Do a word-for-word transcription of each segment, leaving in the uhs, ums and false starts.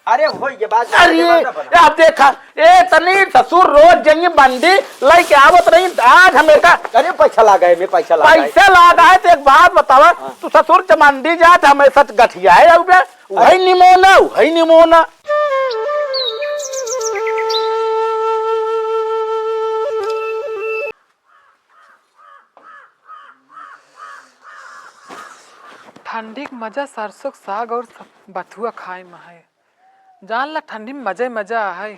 अरे, हो ये बात अरे, ये बात ना बना। अब देखा, ए तनी ससुर रोज जइए बंडी लइके आवत रही, आज हम एका अरे, पैसा लागा है, मैं पैसा लागा है। पैसा लागा है, तो एक बात बतावा, हाँ। तू ससुर चमंडी जात हमेशा गठिया है, अब वही निमोना, वही निमोना। ठंडी के मजा सरसों के साग और स-, बथुआ खाए में है। जान ला ठंडी में मजे मजा है।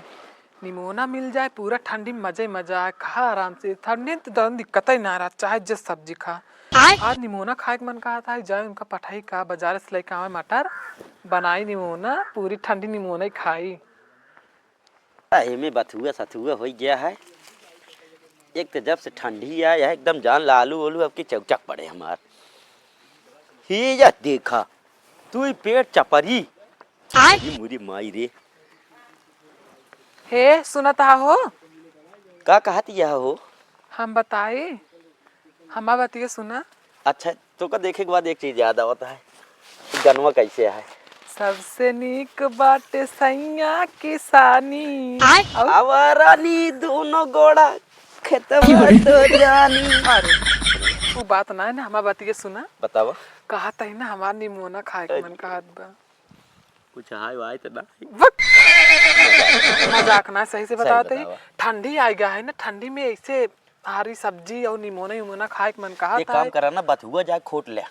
निमोना मिल जाए, पूरा ठंडी में मजे मजा है। खा आराम से, ठंडी में तो दौन दिक्कत ही ना रहा, चाहे जे सब्जी खा। आय? आज निमोना खाए के मन कहा था, जाए उनका पठाई का बाजार से लेके आवे मटर, बनाई निमोना, पूरी ठंडी निमोना ही खाई। एमे बथुआ सथुआ होइ गया है। एक तो जब से ठंडी आया है, एकदम जान ला आलू ओलू अब की चौचक पड़े हमार। ही या देखा, तू ही पेट चपरी। आय? अरे मुरी माई रे। हे, सुनत हा हो? का कहत यह हो? हम बताई, हमार बतिया सुना। अच्छा, तोका देखे के बाद एक चीज याद आवत है, गनवा कैसे है? सबसे नीक बाटे सैया किसानी। आय? और? आवा रानी दोनों गोड़ा खेतवा तो जानी। अरे, वो बात ना है ना, हमार बतिया सुना। बतावा। कहत ही ना, हमार निमोना खाए के अरे। मन कहत बा। कुछ हाय वाय तो ना? बक! मजाक ना, सही से सही बतावत ही। बतावा। ठंडी आ गया है ना, ठंडी में ऐसे हरी सब्जी और निमोना उमोना खाए के मन कहा एक था। काम करा ना, बथुआ जाए खोट ले।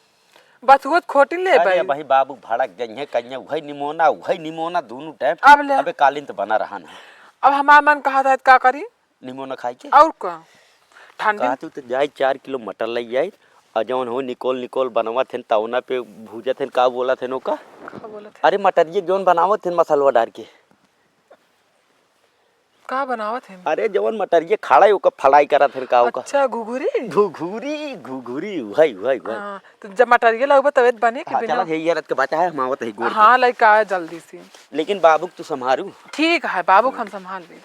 बथुआ खोट ले अरे भाई। भाई, बाबू भड़क गई है, कहिए वही निमोना, वही निमोना दोनों टाइम। अब ले। अबे कालीन तो बना रहा ना। अब हमार मन कहा था, का करी? निमोना खाए के। और का? ठंडी में कहा तू तो जाए चार किलो मटर ले जाए, और जौन हो निकोल निकोल बनवा थे तौना पे भूजा थे, का बोला थे ओका? का बोला थे? अरे मटरिया जौन बनावत थे मसालवा डाल के। का बनावत हन? अरे, जवन मटरिया खड़ा है, ओकर फ्राई करत हन का, ओकर? अच्छा, घुघुरी? घुघुरी, घुघुरी, वही, वही, वही। हाँ, तो जब मटरिया लगबा, तबे त बने कि हाँ, बिना? चला, हे, ये रत के बचा है, हम आवत है गोड़ पे। हाँ, लइका आए जल्दी से। लेकिन बाबू के तू संभारू। ठीक है, बाबू के हम संभाल लेब।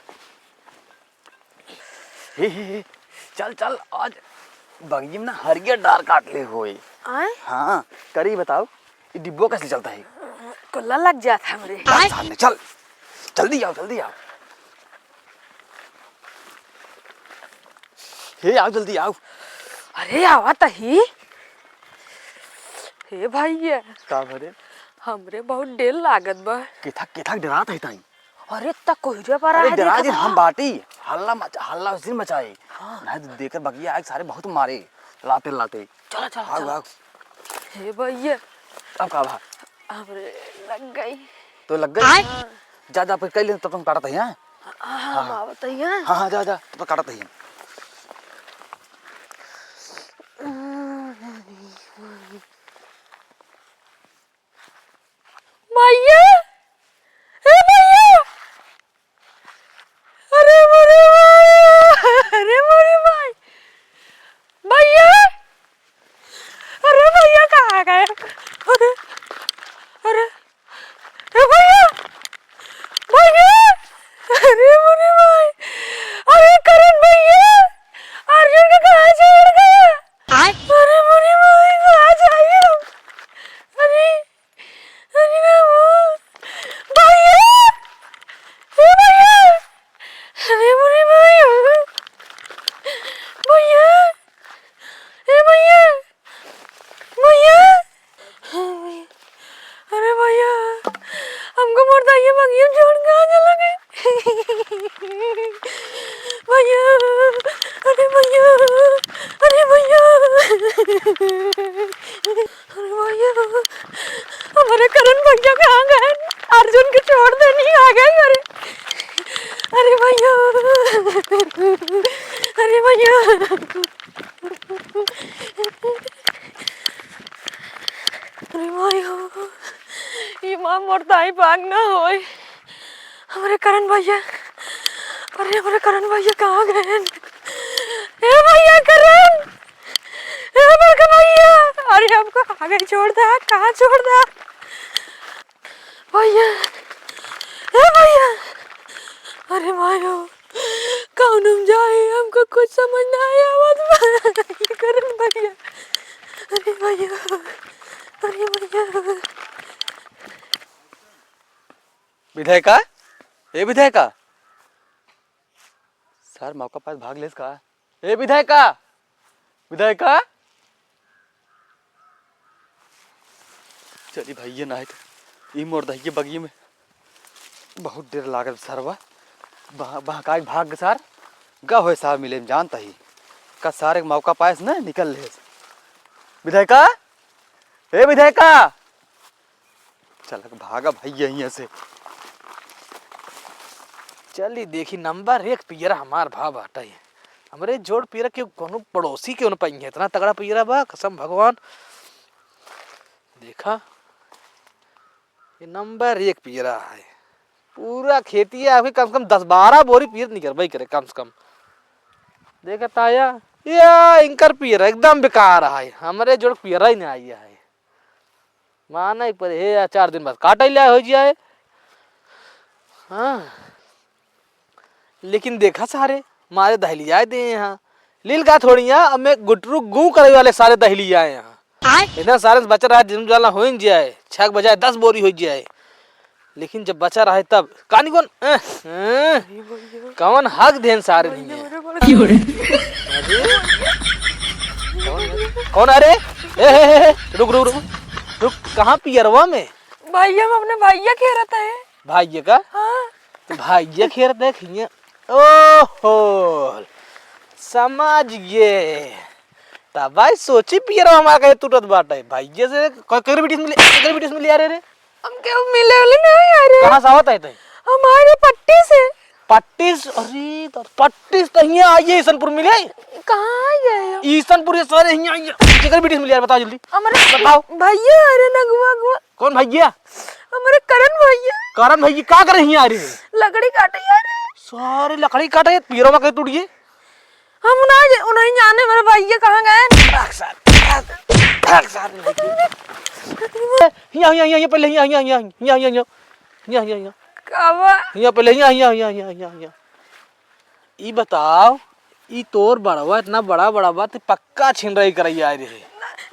हे, हे, हे, चल, चल, आज बगिया में ना हरियर डार काट ले होए। आय? हाँ, करी बताओ, ये डिब्बो कैसे चलता है? कुल्ला लग जात हमरे। चल सामने, चल। जल्दी आओ, जल्दी आओ। हे, आओ, जल्दी आओ। अरे, आवा तही। हे भैया। का भरे? हमरे बहुत डेर लागत बा। केथा, केथा डेरात है ताई? अरे, त कोहिरे पर अरे, आ डरा देखत जिन, हम बा। बाटी। हल्ला मचा, हल्ला जिन मचाए। हाँ। नहीं तो देकर बगिया आए सारे बहुत मारे। लाते, लाते। चलो, चलो, आओ, चलो। आओ। हे भैया। अब का भा? हमरे लग गई। तो लग गई? हाँ। जा, जा, फिर कई लेन, तब तुम काटत ही, हाँ? हाँ, हाँ, हाँ। आवत ही, हाँ। हाँ, हाँ, जा, जा, तब काटत ही। भैया, ए भैया, अरे मोरे माई, अरे मोरे माई, भैया, अरे भैया कहाँ गए? अरे, अरे, ए भैया, भैया, अरे मोरे माई, अरे करण भैया, अर्जुन के कहाँ छोड़ गया? आय? अरे मोरे माई, कहाँ जाइए हम? अरे, अरे बाबू, भैया, ए भैया, अरे मोरे माई, भैया, ए भैया, भैया, अरे भैया, हमको मोर दाइया बगिया में छोड़ के आ चला गए। भैया, अरे भैया, अरे भैया, अरे भैया, हमारे करण भैया कहाँ गए? अर्जुन के छोड़ देनी आ गए। अरे, अरे भैया, अरे भैया। अरे माई हो, ये माँ मोर दाई बाग ना होए। हमरे करण भैया, अरे हमरे करण भैया कहाँ गए? ए भैया करण, ए बड़का भैया, अरे हमको आगे छोड़ दे, कहाँ छोड़ दे? भैया, ए भैया, अरे मायो, कौन हम जाए, हमको कुछ समझ ना आया, आवत बा। करण भैया, अरे भैया, अरे भैया। विधायका, ए विधायका, सर मौका पास भाग लेस का? ए विधायका, विधायका, चली भाई, ये ना है तो ई मोर दहिये बगिये में बहुत देर लागल सरवा। बह-, बहकाई भाग सार, गा होए सार मिले में जानता ही। का सारे के मौका पाएस ना निकल लेस। विधायका, ए विधायका, चल भागा भाई यहीं से। चली देखी नंबर एक पियरा हमार भा बाटा है। हमरे जोड़ पियरा के कोनो पड़ोसी के उन पाई है, इतना तगड़ा पियरा बा, कसम भगवान। देखा, ये नंबर एक पियरा है। पूरा खेती है आपके, कम से कम दस बारह बोरी पियर निकरबे करे कम से कम। देखा ताया, या इनकर पियरा एकदम बेकार है, हमरे जोड़ पियरा ही नहीं आई है। माने पर हे या चार दिन बाद काटे ला हो जाए। हाँ, लेकिन देखा सारे मारे दहलियाए दे यहाँ। लील का थोड़िया, अब मैं गुटरू गू करे वाले सारे दहलियाए यहाँ। आय? इतना सारे से बचा रहा, जिन जाला हो ही जाए, छक बजाए दस बोरी हो जाए, लेकिन जब बचा रहे तब कानी कौन, अह, अह, कौन हक देन सारे नहीं है। क्यों रे? कौन, कौन अरे? ए, ए, ए, ए, रुक, रुक, रुक, रुक, कहाँ पियरवा में? भैया, हम अपने भैया के रहता है। भाइये का? हाँ। तो भाइये खेर देख हियाँ। ओहो, समझ गए। तब भाई सोची पियरवा हमारा कहे टूटत बाटे। भाइये से क-, ककर बिटिस मिले, ककर बिटिस मिले आ रहे रे। हम क्यों मिले वाले नहीं आ रहे? कहाँ से आवत है तै? हमारे पट्टी से। पट्टी से? अरे तो पट्टी से तो हियाँ आइए ईसनपुर मिले। कहाँ आ गए हो? ईसनपुर ये सारे हियाँ आइए। ककर बिटिस मिले यार, बताओ जल्दी। हमारे बताओ। भैया आ रहे नगुआ गुआ। कौन भैया? हमारे करण भैया। करण भैया का करे हियाँ आ रहे? लकड़ी काटे आ रहे। सारे लकड़ी काटे, पियरवा के टूटिए। हम ना जे-, उन्हें जाने हमारे भैया कहाँ गए। भाग सारे, भाग, भाग सारे। हियाँ, हियाँ, हियाँ, हियाँ, पहले हियाँ, हियाँ, हियाँ, हियाँ, हियाँ, हियाँ। हियाँ, हियाँ, हियाँ। कावा? हियाँ पहले, हियाँ, हियाँ, हियाँ। ई बताओ, ई तोर बड़वा इतना बड़ा बड़ा बा, ते पक्का छिनराई करई आए रहे।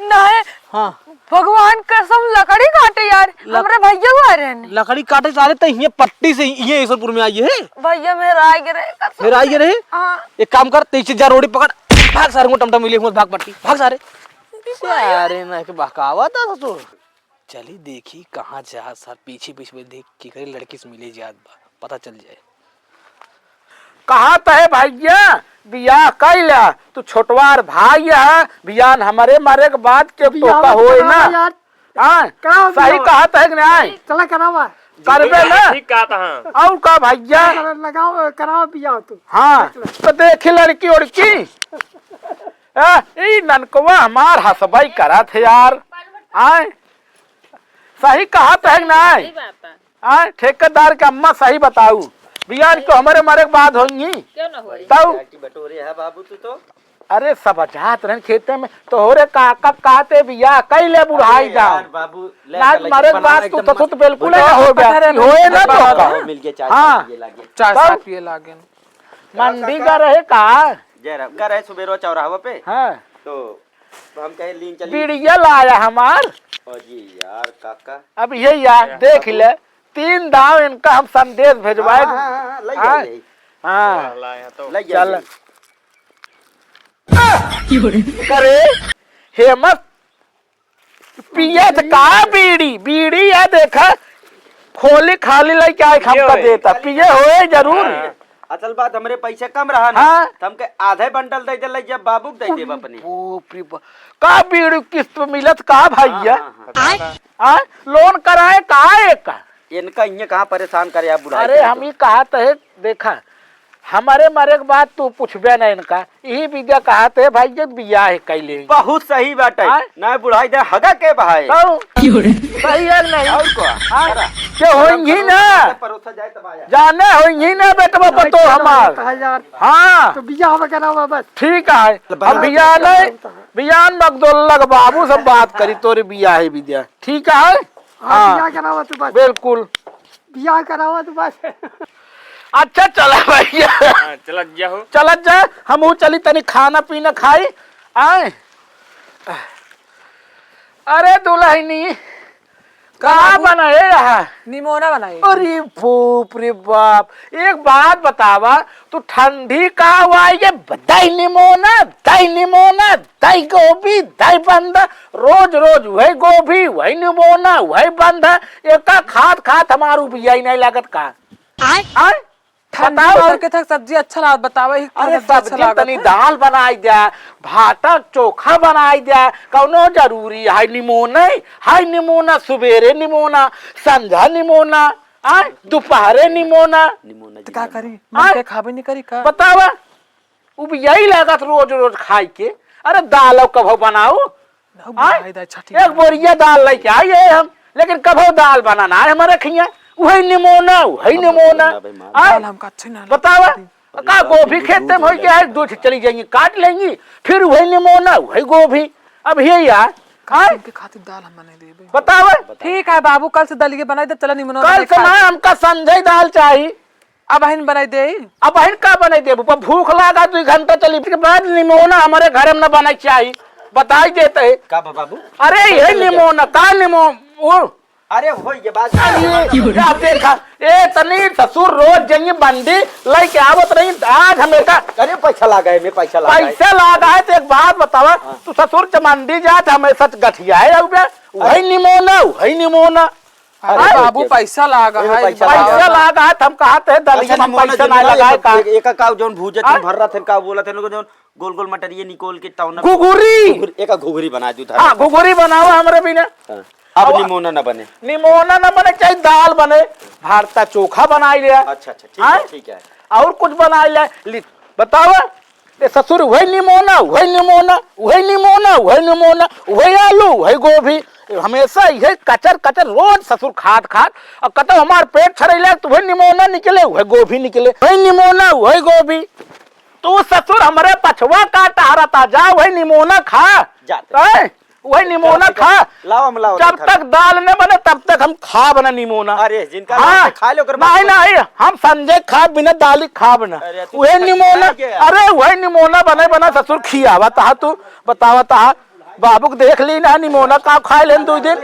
नहीं। हाँ। भगवान कसम, लकड़ी काटे यार, लक-, हमरे भैया हुआ रहे ने। लकड़ी काटे सारे, ते हियाँ पट्टी से हियाँ ईसनपुर में आई है। भैया मेरा आगे रहे, कसम। मेरा आगे रहे? हाँ। एक काम कर, तेईस जा रोड़ी पकड़, भाग सारे को टमटम मिले, भाग पट्टी, भाग सारे। भैया। सारे ना के बहकावा था ससुर। चली देखी कहाँ जा सार, पीछे पीछे में देख के करे लड़की से मिले जात बा, पता चल जाए। कहा तो है भैया, बियाह कइला, तू छोटवार भाई है, बियान हमरे मरे के बाद के बियाह तोका मत होए करावा ना। यार। हाँ, करावा सही बियाह। कहा तो है कि नहीं? चला करावा। करबे ना। ठीक कहा था, हाँ। और का भैया? चला लगाओ, करावा बियाह तू। हाँ, चला। तो देखी लड़की उड़की। ए, ई ननकवा हमार हंसबई करत है यार। आए, सही कहा तो है कि नहीं? सही बात है। आए, ठेकेदार के अम्मा सही बताऊ, बियान को हमरे मरे के बाद होंगी। क्यों ना होई? तऊ? बेटी बटोरे है बाबू तू तो। अरे सब जात रहन खेते में, तोहरे काका कहते बियाह कइले बुढ़ाई अरे जाओ। यार बाबू, ले ना चल, मरे के बनावा बाद तू एकदम तो मस्त। तू तो बिल्कुल ही ना हो गया। पता रहे होए ना तो बनावा का? हो, मिल गया चाय हाँ। पिए लागे। चाय तब? साथ पिए लागे। मंडी का रहे का? जय राम। का रहे सुबेरो चौराहा पे? हाँ। तो हम कहे लीन चली। बीड़िया लाया हमार। ओ जी यार, काका। अब ये यार, देख ले, तीन दाव इनका हम संदेश भेजवाए। हाँ, हाँ, हाँ, हाँ, लई हाँ। जाइए। हाँ। वाह, ला यहाँ तो। लई चल। जाइए। करे, हेमत, पियत का बीड़ी? बीड़ी या देखा, खोली खाली लइके आए, हमका पिए होए। देता, पिए होए जरूर। हाँ। असल बात, हमरे पैसे कम रहा ना, हाँ। तो हमके आधे बंडल दे दे, जब बाबू के दे देब अपने। बाप रे बाप। का बीड़ी किस्त पे मिलत का भैया? हाँ, हाँ, हाँ। आय? आय? लोन कराए का एक? इनका इन्हें कहाँ परेशान करे आप बुढ़ाई अरे, के हम तो। ही कहा तो है, देखा, हमारे मरे के बाद तू पूछबे ना इनका, यही विद्या कहा तो है भाई, जब बियाह है कैले। बहुत सही बात है। हाँ? ना बुढ़ाई दे हगा के बहाए। कहू? सही है कि नहीं? और का? हाँ? करा। के होंगी ना? परोसा जाए तब आया। जाने होंगी ना बेटवा पतो हमार। कहा यार। हाँ। तो बियाह वगैरह हुआ बस। ठीक है। अब बियाह नहीं, बियाह मगदोल लग बाबू सब बात करी तोरे बियाह है विद्या। ठीक है? हाँ, हाँ। बियाह करावा तू बस। बिल्कुल। बियाह करावा तू बस। अच्छा, चला भैया। हाँ, चलत जाओ। चलत जा, हमहू चली तनी खाना पीना खाई। आए। अरे दुल्हनी, का का बाबू? बनाए रहा? निमोना बनाए। अरे बाप रे बाप, एक बात बतावा, तू ठंडी का हुआ ये बताई निमोना, दाई निमोना, दाई गोभी, दाई बंदा, रोज रोज वही गोभी, वही निमोना, वही बंदा, एका खात खात हमार उबियाई नहीं लागत का? आय? आय? ठंडी बताओ। भर के थक सब्जी अच्छा लागत, बतावा ही अरे खाना अच्छा सब्जी लागत तनी है। दाल बनाई द्या, भाटा चोखा बनाई द्या, कौनो जरूरी है निमोना, है निमोना सुबेरे निमोना, संझा निमोना, आ दोपहरे निमोना। निमोना तो का जिंदा। करी? आ? मन के खाबे नहीं करी का? बतावा, उबियाई लागत रोज रोज खाई के। अरे दाल कभो बनाओ, ना, आय? बनाई दा, अच्छा, ठीक एक है। बोरिया दाल लेके आई है हम, लेकिन कभो दाल बना ना है हमारे खिया। वही निमोना, वही हम निमोना। ना भाई, मान। आय? दाल हमका अच्छे ना लगती। बतावा, अरे का बाप रे, गोभी खेते में होई गया है, दूध चली जाएंगी, काट लेंगी, फिर वही निमोना, वही गोभी। अब ये यार, आय? इनके खातिर दाल हम नहीं देबे। बतावा। ठीक है बाबू, कल से दलिए बनाई दे, चला निमोना कल बनाई से खा। ना, हमका संझा ही दाल चाहिए। अब अहिन बनाई दे। अब अहिन का बनाई देबू? पर भूख लागा, दू घंटा चली। इसके बाद निमोना हमारे घर में ना बनाई चाहिए, बताई देते हैं। का बा बाबू? अरे ये निमोना, का निमो-, वो अरे हो ये बात। अरे, अब देखा, ए तनी ससुर रोज जइए बंडी लेके आवत रही, आज हमें का अरे पैसा लागा है, मैं पैसा लागा है। पैसा लागा है तो एक बात बतावा, हाँ। तू ससुर चमंडी जात हमेशा गठिया है, अब वही निमोना, वही निमोना। अरे अरे, बाबू, पैसा लागा है, पैसा लागा है, तो हम कहा थे, दलिया में पैसा ना लगाए का? एक, एक का जौन भूजत हैं, भर रहा थे, का बोला थे, जौन गोल गोल मटरिये निकोल के तौना घुघुरी। घुघुरी, एक घुघुरी बना दू, धर। हाँ, घुघुरी बनावा हमरे बिना। हाँ। अब अब निमोना ना बने। निमोना ना बने, चाहे दाल बने, भरता चोखा बनाई लिया। अच्छा, अच्छा, ठीक है, ठीक है। और कुछ बनाई लिया, बतावा। ए ससुर, वही निमोना, वही निमोना, वही निमोना, वही निमोना, वही आलू, वही गोभी, हमेशा यही कचर कचर रोज ससुर खात खात, और कतौ हमार पेट छरैला तो वही निमोना निकले, वही गोभी निकले, वही निमोना, वही गोभी। तू ससुर हमरे पछवा का टहरता जा, वही निमोना खा। जाते। हैं? वही निमोना खा। लाओ, हम लाओ, जब तक दाल न बने, तब तक हम खाब न निमोना। अरे, जिनका हाँ। दाल से खा ले, ओकर बाद नहीं, नहीं, हम संझा खाब बिना दाल खाब न। अरे, तू वही निमोना, अरे, वही निमोना बने, बना ससुर खियावा तहा तू, बतावा तहा। बाबू के देख ली ना, निमोना का खाए लेन दू दिन।